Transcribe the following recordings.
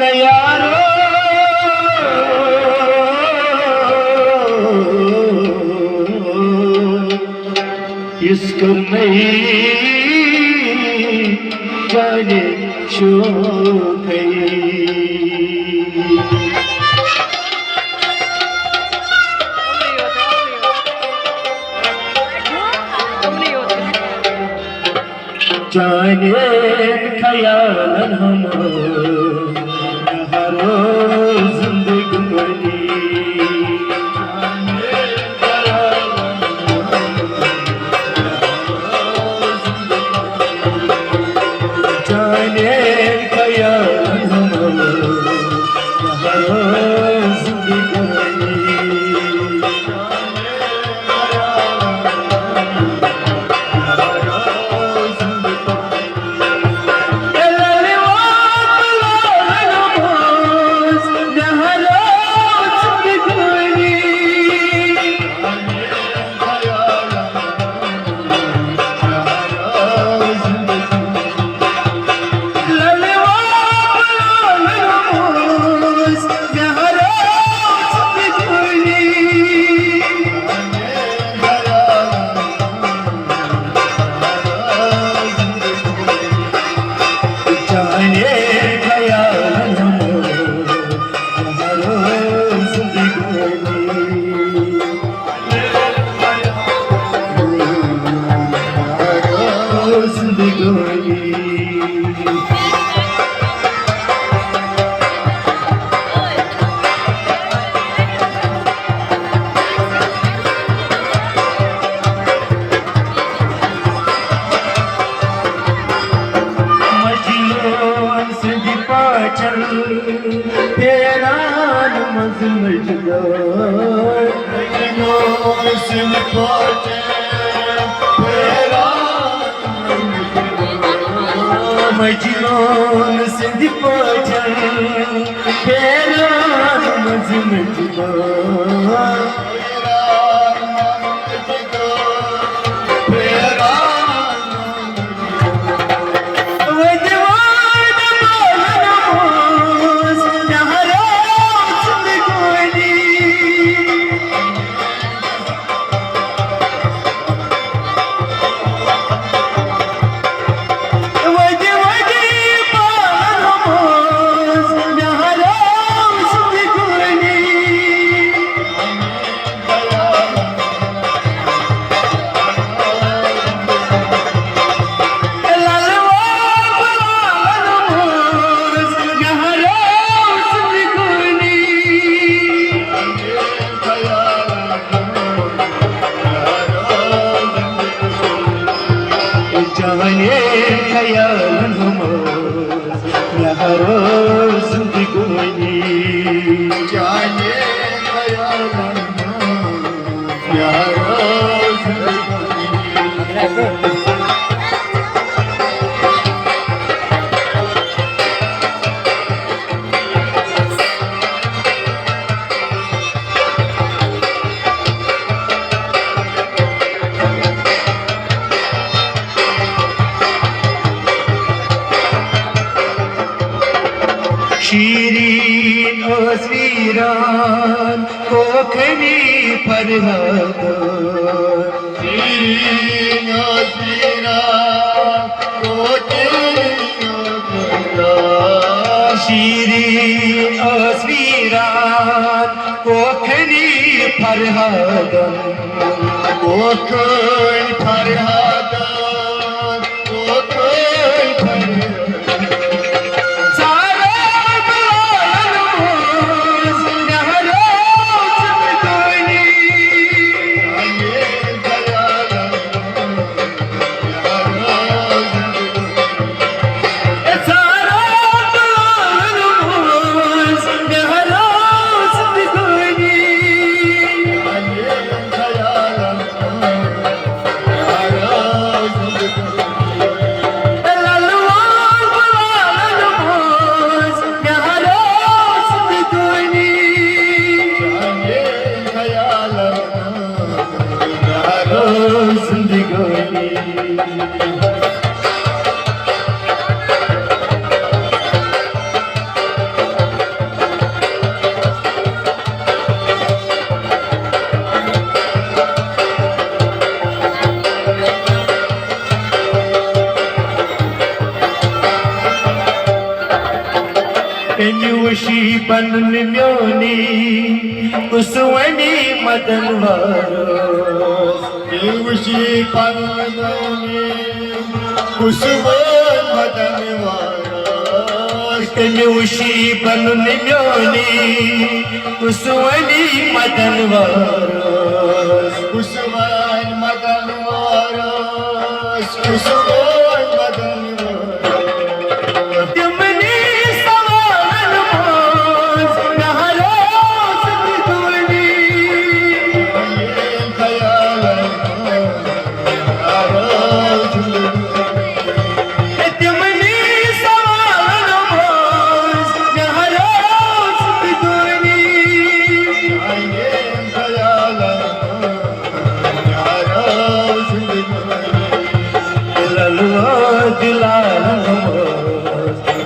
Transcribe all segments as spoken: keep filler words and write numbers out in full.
یارو، یُس کوٚر مےٚ چانہِ شوقٕے۔ چانٮ۪ن خیالن ہُنٛد مےٚ ہر روز زندگٲنی۔ چانٮ۪ن خیالن ہُنٛد مےٚ ہر روز زندگٲنی۔ مجنون سٕنٛدِ پاچل پھیران منٛز مجنون۔ مجنون سٕنٛدِ پاچل پھیران۔ مجنون سٕنٛدِ پاچل پھیران منٛز مجنون۔ چانٮ۪ن خیالن منٛز مےٚ ہر روز زندگٲنی۔ چانٮ۪ن خیالن منٛز مےٚ ہر روز زندگٲنی۔ شیرین ٲس ویران کوکھنی فرہاد۔ شیرین ٲس ویران کوکھنی فرہاد۔ شیرین ٲس ویران کوکھنی فرہاد۔ کوکھنی فرہاد۔ پنُن میونی کُس وَنہِ مدن وارس۔ تٔمۍ وٕچھی پنُن میونی کُس وَنہِ مدن وارس۔ تٔمۍ وٕچھی پنُن میونی کُس وَنہِ مدن وارس۔ کُس وَنہِ مدن وارس۔ کُس وَنہِ مدن وارس۔ تِمنٕے سوالن منٛز نہرو زندگٲنی۔ تِمنٕے سوالن منٛز نہرو زندگٲنی۔ للو دلالم،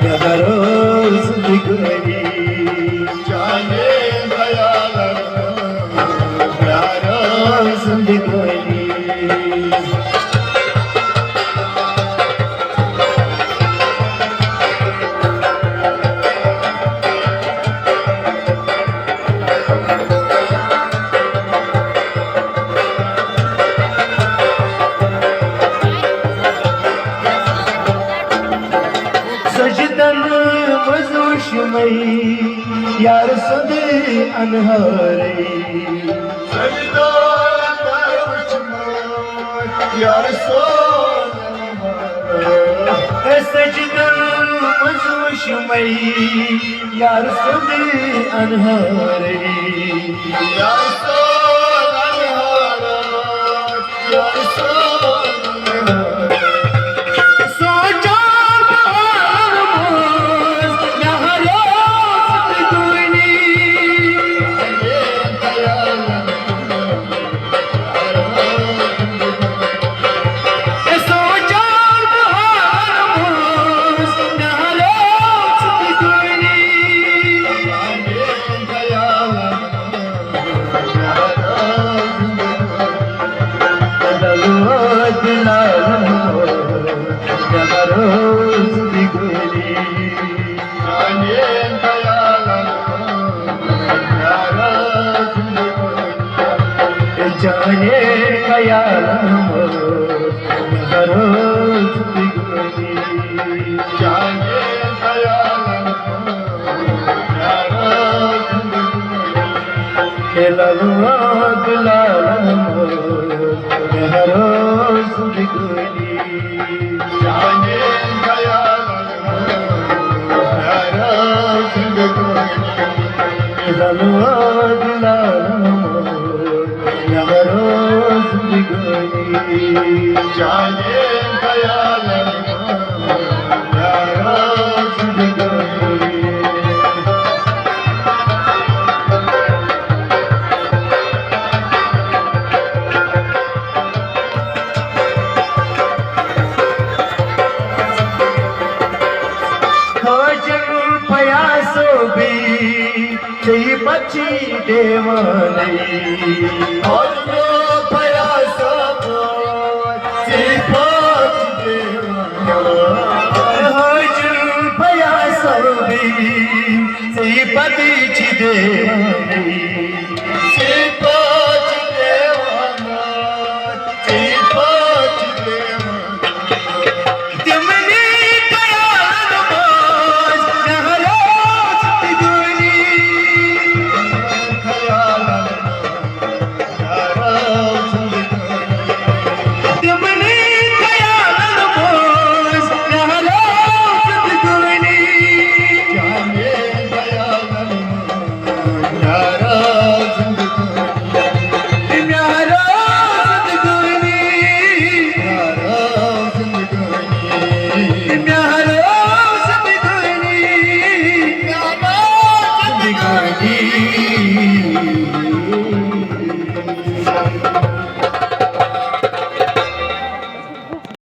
مےٚ ہرٲو زندگٲنی۔ چانہِ خیالن، مےٚ ہرٲو زندگٲنی۔ سجدن منٛز وُچھ مےٚ یار سُنٛد انہارے۔ سجدن منٛز وُچھ مےٚ یار سُنٛد انہارے۔ سجدن منٛز وُچھ مےٚ یار سُنٛد انہارے۔ یار سُنٛد انہارے۔ سوچان بہارن منٛز نہرو زندگٲنی۔ سوچان بہارن منٛز نہرو زندگٲنی۔ جانے خیالن منٛز نہرو زندگٲنی۔ جانے خیالن منٛز نہرو زندگٲنی۔ ہے لالو دلالن منٛز نہرو زندگٲنی۔ چانہِ خیالن منٛز نہرو زندگٲنی۔ ہے لالو دلالن منٛز نہرو زندگٲنی۔ چانہِ خیالن منٛز نہرو زندگٲنی۔ حاجن پیاسو بی ژےٚ پتہٕ چھی دیوانٕے۔ حاجن پیاسو بی ژےٚ پتہٕ چھی دیوانٕے۔ حاجن پیاسو بی ژےٚ پتہٕ چھی دیوانٕے۔